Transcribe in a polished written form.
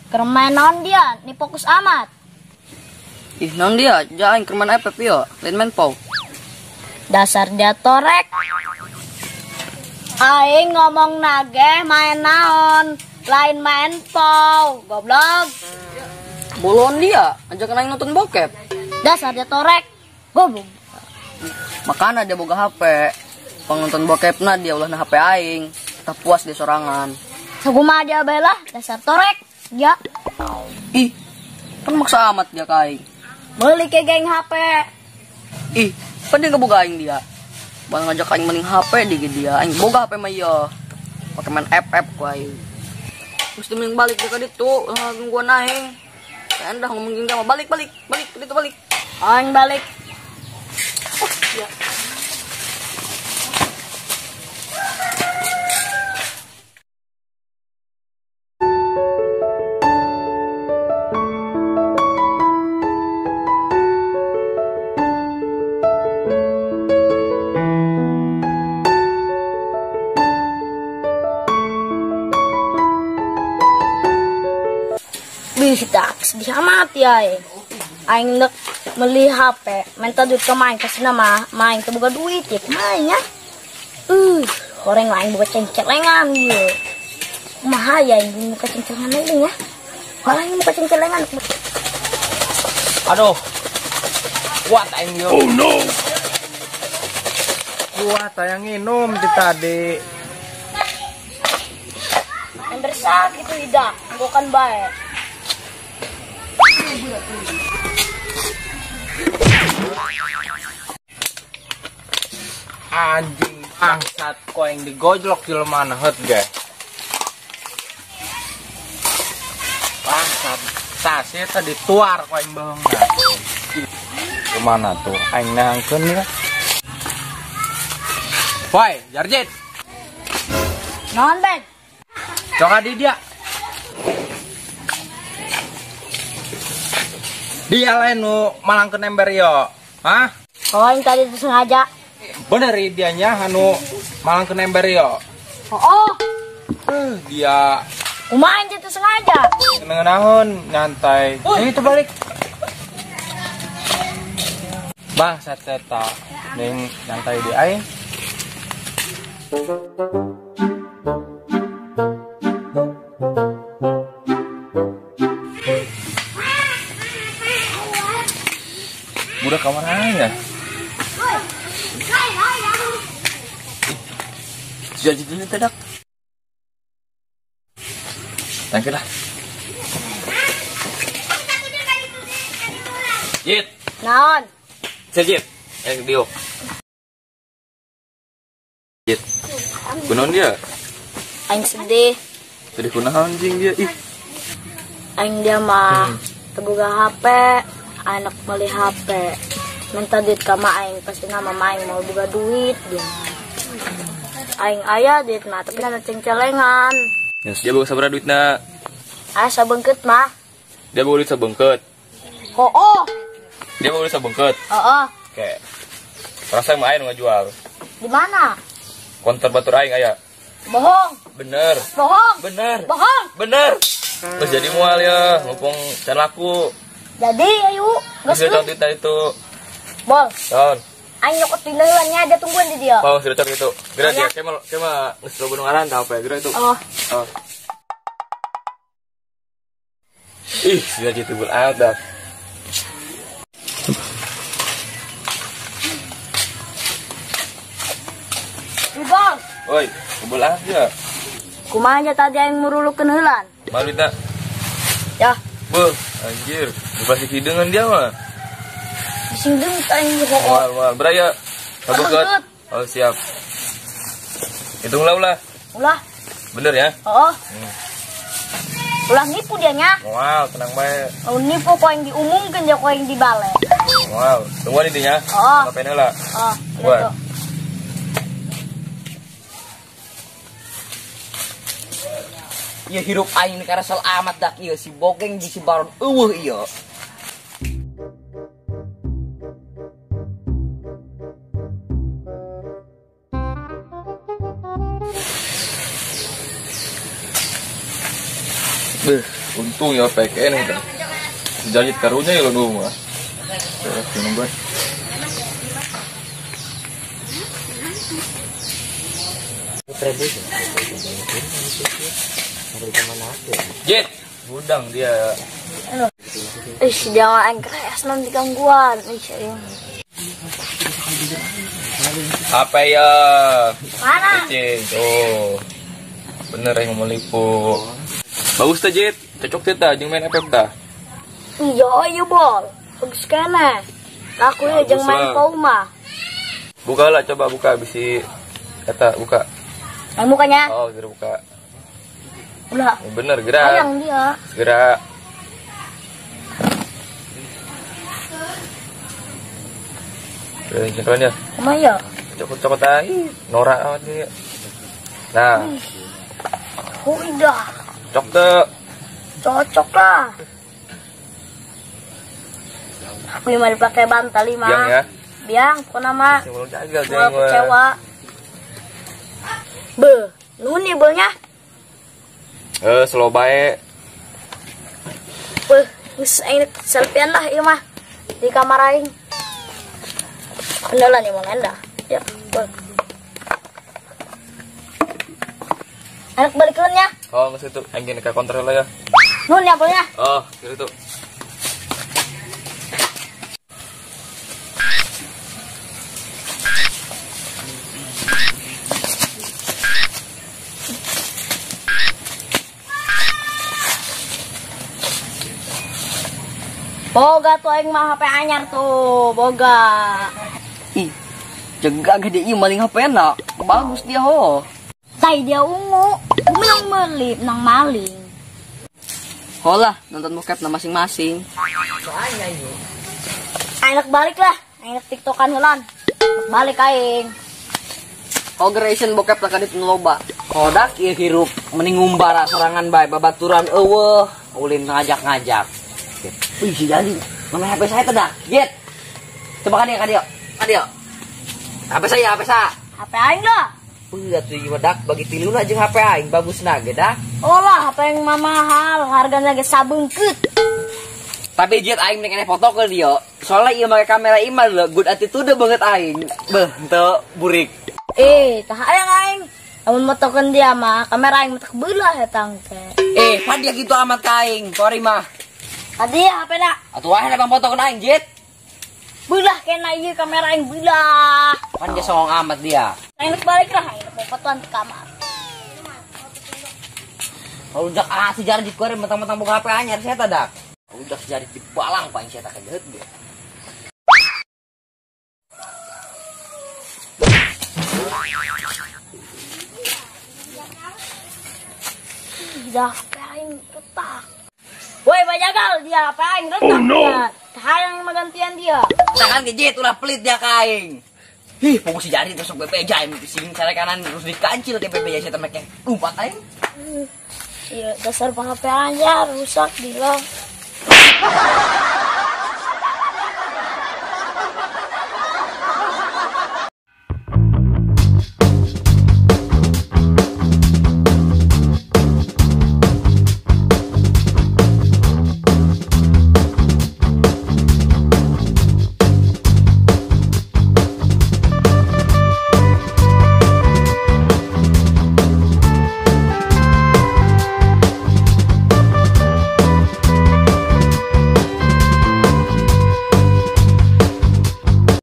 Keur main naon dia? Ni fokus amat. Ih, naon dia? Ja aing keur main FF ieu, lain main POW. Dasar dia torek. Aing ngomong nage main naon, lain main POW, goblok. Bolon dia, ajakan aing nonton bokep. Dasar dia torek, goblok. Makana dia boga HP. Penonton bokepna dia ulah na HP aing. Tak puas dia sorangan. Sakumaha dia bae lah, dasar torek. Ya. Ih, kan maksa amat dia ka aing. Beli ke geng HP. Ih, pan dia boga aing dia. Bang ngajak aing mending HP di dia. Aing boga HP mah ieu. Pake main FF ku aing. Terus dia mending balik dia ka ditu, gangguan aing. Endah ngomong gini mah balik balik balik ditu balik. Aing balik. Oh, ya. Bih, tak sedih amat ya. Aing dek beli HP, minta duit ke main kasih nama, main teu boga duit ya kumaha nya. Horeng lah aing boga cengcelengan ieu. Kumaha ya aing muka cengcelengan deui nya. Kalau aing muka cengcelengan. Aduh. Kuat aing ieu. Oh no. Kuat hayang nginum di tadi. Ember sakit tidak, bukan bae. Anjing bangsat kok yang digojlok jelema nehet ge. Bangsat, sasi tadi tuar kok yang beungeut. Kemana tuh? Aing nangkeun ya. Woi, Jarjit. Naon, Bang? Coka di dia. Dia lain nu malangkeun ember yo. Hah? Oh, yang tadi itu sengaja. Bener dianya anu malangkeun ember yo. Oh. Dia kumaha itu sengaja. Ngeunahun nyantai. Ini itu balik. Bangsat eta ning nyantai di aing. Budak kamar ya? Jadi dulu tidak. Thank you lah. Jit. Naon? Jit. Dio. Jit. Kunaon dia? Aing sedih. Sedih kunaon anjing dia? Ih. Aing dia mah teu boga HP. Anak beli HP, minta duit ka aing, pasti nama aing mau buka duit dia. Aing aya duit mah, tapi nana cengcelengan. Ya, dia bawa sabaraha duitna? Aya sabengkeut mah. Dia bawa duit sabengkeut. Oh. Dia bawa duit sabengkeut. Oh. Oke. Perasaan mah aing nu ngajual. Di mana? Konter batur aing aya. Bohong. Bener. Bohong. Bener. Bohong. Bener. Terus jadi mual ya, ngomong can laku. Jadi ayo, geus cocok duitna itu. Bol. Tahun. Aing nyokot dina heula nya dia tungguan di dia. Oh, sudah cocok itu. Geura dia kema geus loba nu ngaran tah apa geura itu. Oh. Oh. Ih, sudah gitu beradab. Bol. Oi, belah dia. Kumaha nya tadi aing murulukeun heulan? Malu tak? Ya. Beuh, anjir, dipasti hidangan dia mah. Bising deung aing Mual, mual. Beraya. Sabengkeut. Oh, siap. Hitung lah ulah. Ulah. Bener ya? Oh. Ulah nipu dia nya. Mual, tenang bae. Oh, nipu kok yang diumumkeun ya kok yang dibalik. Mual, tungguan intinya. Oh. Ngapain heula? Oh, tungguan. Ya hirup aing karasal amat dak ieu si Bogeng jeung si Baron eueuh ieu. Beuh, Untung ya PKN itu. Sejajit karunya ya lo nunggu mah. Nunggu. Jit, gudang dia. Ih, jangan keras nanti gangguan. Ih, apa ya? Mana? Kucing. Oh. Bener yang mau lipu. Bagus tuh Jit, cocok tuh ta jeung main FF ta. Iya, iya bol. Bagus kene. Aku ya jeung main Puma. Buka lah, coba buka bisi kata buka. Mukanya? Oh, segera buka. Ulah. Bener, gerak. Sayang dia. Segera. Keren ya? Sama ya? Cokot-cokot aja, norak amat dia. Nah. Udah. Cocok tuh. Cocok lah. Aku yang mau dipakai bantal lima. Biang ya? Biang, pokoknya mah. Mau kecewa. Be, nuhun nih bolnya. Slow bae. Beuh, geus aing selfiean lah ieu mah di kamar aing. Kendala nih mau dah. Ya, beuh. Anak balik ya. Oh, geus itu aing ke konter lah ya. Nuhun ya bolnya. Oh, gitu. Boga tuh aing mah HP anyar tuh, boga. Ih, jaga gede ieu maling HP na. Bagus dia ho. Tai dia ungu, menang melip nang maling. Holah, nonton bokep na masing-masing. Aing balik lah, aing tiktokan heulan. Balik aing. Operation bokep lah kadit loba. Kodak ieu hirup mending ngumbara sorangan bae babaturan eueuh, ulin ngajak-ngajak. Wih, si jadi. Mana HP saya teh dah? Jit. Coba ka dia, ka dia. HP saya, HP saya. HP aing lah. Wih, atuh ieu dak bagi tiluna jeung HP aing bagusna ge dak. Oh lah, HP aing mah mahal, hargana ge sabeungkeut. Tapi Jit aing mending foto ke dia. Soalnya ieu make kamera ieu mah good attitude banget aing. Beuh, teu burik. Tah hayang aing. Lamun motokeun dia mah, kamera aing mah teu beulah eta teh. Pan dia gitu amat ka aing, sorry mah. Tadi HP nak. Atuh wae bang foto aing, Jit. Beulah kena ieu kamera aing beulah. Kan dia songong amat dia. Aing balik lah, aing mau fotoan di kamar. Kalau udah si jari dikuarin mentang-mentang buka HP anyar saya dak. Udah si jari dibalang paling saya tak kejeut dia. Udah HP aing retak. Woi, bajagal dia apa aing retak. Oh, no. Hayang menggantian dia. Tangan gejit ulah pelit dia ka aing. Hih, fokus si jari terus BP aja sing cara kanan terus dikancil ke BP aja saya temeknya. Umpat aing. Iya, dasar HP anyar rusak dia.